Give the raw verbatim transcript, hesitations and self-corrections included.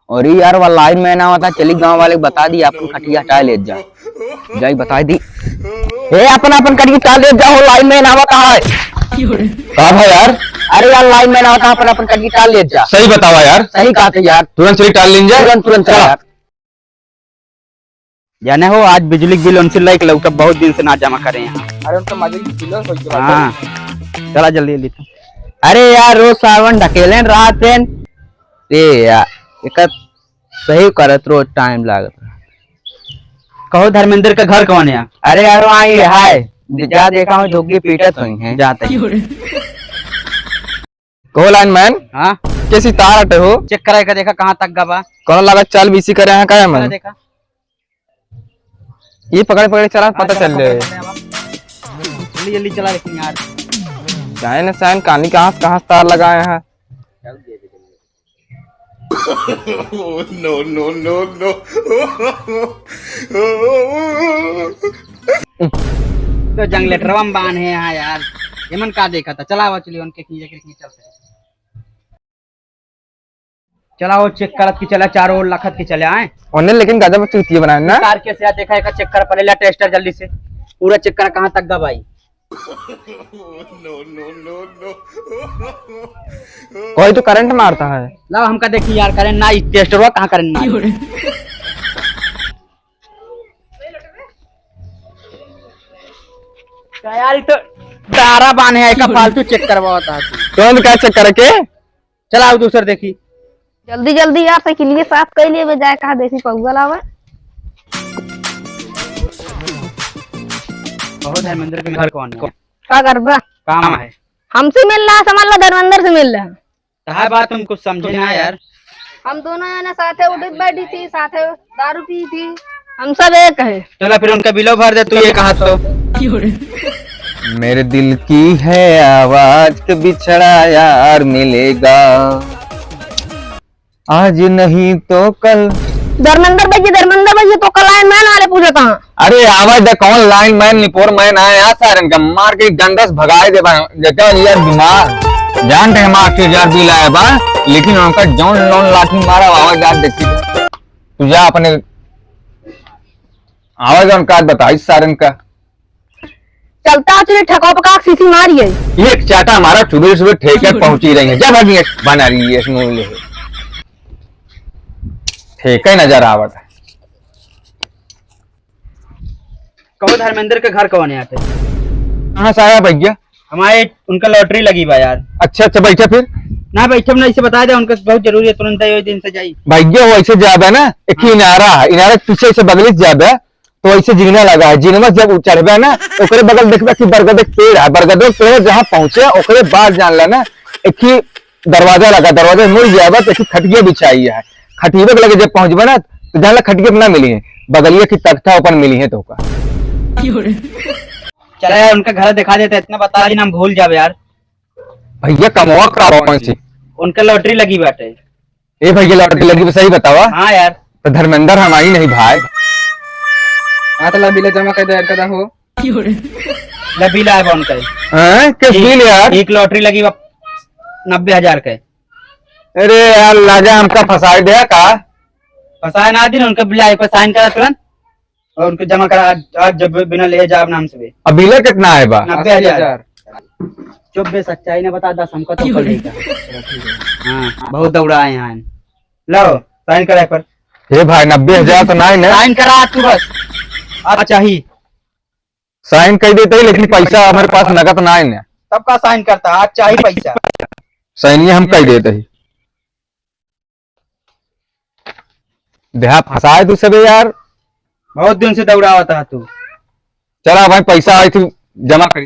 अरे यार, वो लाइनमैन आवत है, चली गाँव वाले के बताइ दी, आपन खटिया हटाइ लेत जा। जाई बताइ दी। ए, आपन, आपन खटिया हटाइ लेत जा हो, लाइनमैन आवत है। का भा यार? अरे यार, लाइनमैन आवत है, आपन, आपन खटिया हटाइ लेत जा। सही बतावा यार। सही कहत है यार। तुरंत चली, टाल लीन जा। तुरंत, तुरंत चला चला। यार। जाने हो, आज बिजली के बिल उनसे लइके लौटब, बहुत दिन से ना जमा करे हैं। अरे, उनका मजे की बिल होई के बात हाँ। है। चला जल्दी जल्दी तो। अरे यार, रोज सावन ढकेलेन रहत हैं। ए यार, एकर सही करत रोज टाइम लागत। कहो धर्मेंद्र का घर कौन है? अरे यार, वहाँ ही है। जा देखा हूँ, झुग्गी पीटत हुई हैं। जाते हैं। कहो लाइनमैन। हाँ? कैसी तार अटे हो? चेक कराए का देखा कहाँ तक गवा। कौन लगा चल बीसी करे हैं का है चला मन? देखा। ये पकड़े पकड़े चला, हाँ, पता चला, चल जाए। पकड़, पकड़, पकड़। जल्दी जल्दी चला लेकिन यार। जाए ना साइन, कानी कहाँ से कहाँ से तार लगाए हैं। No, no, no, no। तो जनरेटरवा में बांध है यहाँ यार। एमन का देखा था? चला आवा, चलिए उनके खींचे के खींचे चलते हैं। चला वो चेक करत की चला, चारों ओर लखत की चले आए। ओने लेकिन गजब चूतिया बनाए ना। कार कैसे आ, देखा एक चेक कर पहले, ला टेस्टर जल्दी से। पूरा चेक कर कहाँ तक गवा ई। No, no, no, no। कोई तो करंट मारता है। ला हमका देखी यार, करंट ना, ई टेस्टरवा कहाँ करंट मार। का यार, ई तो डारा बांधे है, का फालतू चेक करवावत है तू। कौन का चेक करके? चला, आओ दूसर देखी। जल्दी जल्दी यार, साइकिलिए साफ कर लिए, बजाय कहा देखी पौवा लावा। बहुत है मंदिर के घर कौन है? का करबा? काम है। हमसे मिल रहा, समझ ला धर्मेंद्र से मिल रहा। कहा बात हम कुछ समझे ना यार। हम दोनों है ना साथे उठत बैठी थी, साथे दारू पी थी, हम सब एक है। चला फिर उनका बिलो भर दे तू, ये कहा तो। मेरे दिल की है आवाज कि बिछड़ा यार मिलेगा, आज नहीं तो कल। धर्मेंद्र भैया, धर्मेंद्र भैया, तो कल लाइनमैन वाले पूछत हैं। अरे आवाज दे, कौन लाइनमैन निपोर मैन आए यार, सारन का मार के डंडा से भगाए दे बा, जते वाली यार बीमार। जान थे हम आठ हजार बिल आए बा, लेकिन उनका जौन लोन लाठी मारा आवाज यार देखी। तू जा अपने आवाज उनका बताई सारन का। चलता हो चलिए ठेका पका सीसी मारिए। एक चाटा हमारा सुबह सुबह ठेके पहुंची रही है, जब अभी बना रही है इसमें ले। ठेके नजर आवत है। कहो धर्मेंद्र के घर कौन है आते? कहाँ से आया भैया? हमारे उनका लॉटरी लगी बा यार। अच्छा अच्छा, बैठा फिर। ना बैठब ना, इसे बता दे, उनका बहुत जरूरी है, तुरंत आइए, दिन से जाई। भैया वैसे जाबे ना, एक ही हाँ। इनारा है, इनारा के पीछे से बगली से जाबे, तो ऐसे जीना लगा है। जीनवा जब चढ़बे ना, ओकरे बगल देखबे कि बरगद के पेड़ है, बरगद के पेड़ जहाँ पहुँचे, ओकरे बाद जान लेना, एक ही दरवाजा लगा, दरवाजा मुड़ जाबे तो एक ही खटिया बिछाई है। खटिया के लगे जब पहुँचबे ना, तो जान ला खटिया पे ना मिली है, बगलिया की तख्ता ऊपर मिली है तो का। चला यार, उनका घर दिखा देते, इतना बता दी ना, हम भूल जाबे यार। भैया कमवा का कौन सी? उनका लॉटरी लगी बाटे। ए भैया, लॉटरी लगी बा, सही बतावा। हाँ यार। तो धर्मेंद्र हमारी नहीं भाई। हाँ, तो ला बिल जमा कर दे, कर दे हो। ला बिल आए बा उनका। हैं? किस एक, बिल यार? एक लॉटरी लगी बा नब्बे हजार के। अरे यार, लाजा हमका फंसाए दे का? फंसाए ना दिन, उनका बिल आए पर साइन करा तुरंत। और उनको जमा करा आज, आज जब बिना ले जाओ नाम से भी। अब बिल कितना आए बा? नब्बे हजार। चुप बे, सच्चाई ना बता, दस हमको तो क्यों कर रे? लेगा। हाँ, बहुत दौड़ा है यहाँ। लाओ, साइन कराए पर। हे भाई, नब्बे हजार तो ना है ना? साइन करा तू बस। आज चाहिए। साइन कर देते ही, लेकिन पैसा हमारे पास नगद ना है ना। तब का साइन करता, आज चाहिए पैसा। साइन ये हम कर देते ही। देहा फंसाए तू सबे यार। बहुत दिन से दौड़ावत है तू। चला भाई, पैसा आई थी जमा करी।